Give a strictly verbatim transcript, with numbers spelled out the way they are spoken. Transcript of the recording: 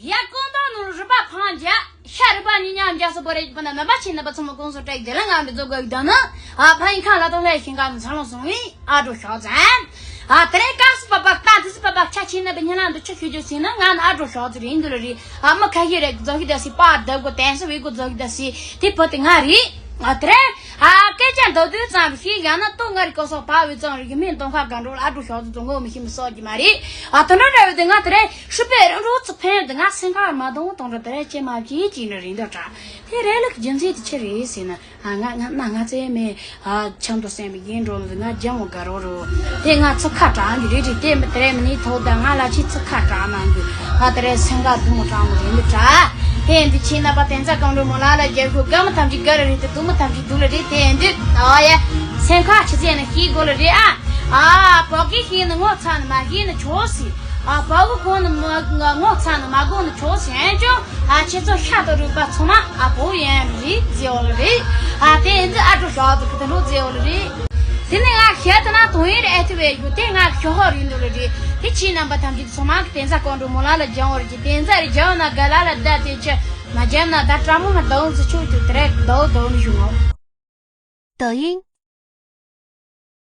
ཡ་ཀོང་ཏོང་ནོར་རི་པ་ཕང་རྒྱ། ཤ་རི་པ་ཉི་ཉག་རྒྱ་སོ་པོ་རེ་ཡིན་པ་ན་ནམ་པ་ཆེ་ནམ་པ་ཚང་མ་གོང་སོ་སྤྲད་རྒྱ་ལ་ང་འདི་ཚོ་དགོས་ཡོད་ན། ཨ་ཕ་ཡིན་ཁ་ལ་དང་ལྷས་ཤིང་ཀ་ནི་ཚ་ལོང་སོང་བའི་ཨ་འགྲོ་ཤོག་ཙང་། ཨ་དེ་རིང་ཀ་སི་པ་པ་ཏ་དི་སི་པ་པ་ཆ་ཆེ་ནམ་པ་ཉི་ལ་འདི་ཆ་ཤོད་རྒྱུ་ཟིན་ན་ང་ནི་ཨ་འགྲོ་ཤོག་ཙི་རེད་འདི་ལ་རེད། ཨ་མི་ཁ་ཤས་རེ་རྫོགས་ཤི་ད་སི་པ་བདག་གོ་དན་སི་བའི་གོ་རྫོགས་ཤི་ད་སི་དེ་བུ་དེ་ང་རེད། ཨ་དེ་རིང་ཨ་སྐད་ཆ་འདོད་དུས་ཙམ་ཞིག་ཡང་ན་ཏོ་ང་རི་ཀོ་སོ་པ་བའི་ཙང་རེད་ཡིན་མིན་གཏོང་ཁ་ག་འགྲོ་ལ་ཨ་འགྲོ་ཤོག་ཙི་རྫོང་གོ་མི་ཤི་མི་སོགས་ཀྱི་མ་རེད། ཨ་དེ་འདྲ་འདྲ་བའི་དེ་ང་དེ་རིང་ཧྲི་པའི་རང་རུ་ཚུ་ཕན་དེ་ང་སེམས་ཁ་མ་གཏོང་གཏོང་འགྲོ་དེ་རེད་ཅེས་མ་བྱེད་ཅིག་ནི་རིང་དུ་དྲག་དེ་རེད་ལུགས་རྒྱུ་མཚན་དེ་ཆི་རེད་ཟེར་ན། ཨ་ང་ང་ན་ང་ཚེ་མེད། ཨ་ཆང་དུ་སེམས་པའི་ཡིན་འགྲོ་ལ་ང་རྒྱ་མོ་དགའ་རོགས་རོ། དེ་ང་ཚུ་ཁ་གྲག་གི་རེད་རེད་དེ་མི་དེ་རེད་མི་ནི་ཐོག་ད་ང་ལ་ཆི་ཚུ་ཁ་གྲག་གནང་གི། ཨ་དེ་རེད་སེམས་ཁ་སྡུག་མོ་གྲང་མོ་རེད་མི་དྲག་དེ་འདི་ཕྱི་ན་པ་དེ་ཚ་གང་འགྲོ་མོ་ལ་ལ་རྒྱལ་ཁུ་དགའ་མོ་ཐམས་ཅད་དགའ་རེ་རེད་དེ་སྡུག་མོ་ཐམས་ཅད་སྡུག་ལ་རེད་དེ་འདི་ཨ་ཡ། སེམས་ཁ་ཆི་ཚེ་ན་ཤི་དགོ་ལ་རེད་ཨ། ཨ་བོ་གི་ཤི་ན་ངོ་ཚ་ན་མ་ཤི་ན་ཆོག་སི། ཨ་བོ་གི་གོ་ན་མ་ངོ་ཚ་ན་མ་གོ་ན་ཆོག་སི་ཨན་ཅོ། ཨ་ཁྱེད་ཚོ་ཤ་དང་རུས་པ་ཚང་མ་ཨ་བོ་ཡན་རེད་ཟེར་བ་ལ་རེད། ཨ་དེ་ཨིན་ཙི་ཨ་འགྲོ་ཞོག་ཙི་གི་དེ་འགྲོ་ཟེར་བ་ལ་རེད། དེ་ནས་ང་ཤ་དེ་ན་དོན་ཡིན་རེད་ཨེ་ཐི་བས་ཞུ་དེ་ང་ཤོ་ཧོ་རིན་དུ་ལ་རེད། དེ་ཕྱི་རྣམ་པ་ཐམས་ཅད་ཚང་མ་གི་དེ་ཚ་ཀོང་འགྲོ་མོ་ལ་ལ་སྦྱང་བ་རེད་ཀྱི་དེ་ཚ་རེད་སྦྱང་ན་ག་ལ་ལ་བདའ་དེ་ཆེ་མ་སྦྱང་ན་ད་ཀྲ་མོ་ང་དང་ཙི་ཆུ་དེ་དེ་རེད་དོ་དོ་ནི་ཞུ་ངོ། 抖音